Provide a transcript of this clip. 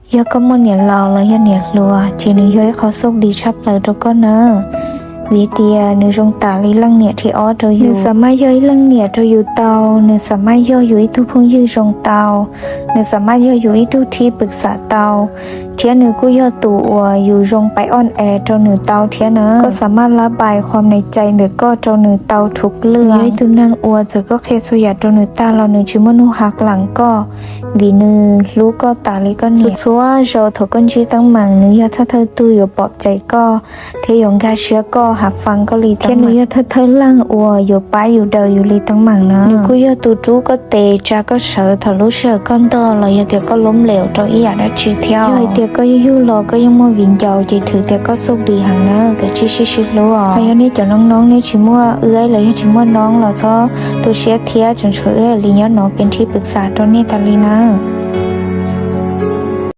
Yog koj muaj niam laus los yog niam hluas ces nws yog ib qho xoj li tshaj plaws rau koj nawb, vim tias nws zoo tam li leej niam thib ob rau yus. Nws xav maj yog ib leej niam rau yus tau, nws xav maj yog yus ib tug phooj ywg zoo tau, nws xav maj yog yus ib tug thib pwm xam tau, thiab nws kuj yog tus uas yus zoo pais oj es rau nws tau thiab na. Koj xav maj lab pais qhov neeg cais ntawm koj rau nws tau thuv lwj. Nws yog ib tug neeg uas txawm koj qhia txhua yam rau nws tag los nws tsis muaj nuj has lees koj, vim nws hlub koj tas li koj niam. Txhua zaus thaum koj ntsib teeb meem nws yog thawj thawj tug yuav pom cais koj thiab yuav nkag siab koj, hav fee koj li thiab nws yog thawj thawj leej uas yuav pab yus daws yus li teeb meem na. Nws kuj yog tus rub koj tes tsa koj sawv thaum lub sij hawm koj ntog los yog tias koj lub nplem rau ib yam dab tsi thiab. Yog hais tias koj yug los koj yeej muaj viv ncaus ces thwm tias koj xoj li heev na, koj cia li sib sib hlub os. Yog nej cov noob noob nej tsis muaj wb los yog tsis muaj noob los txhob tu siab thiab, tseem tshuav wb li nyob no pes thib pwm xam rau nej tas li na.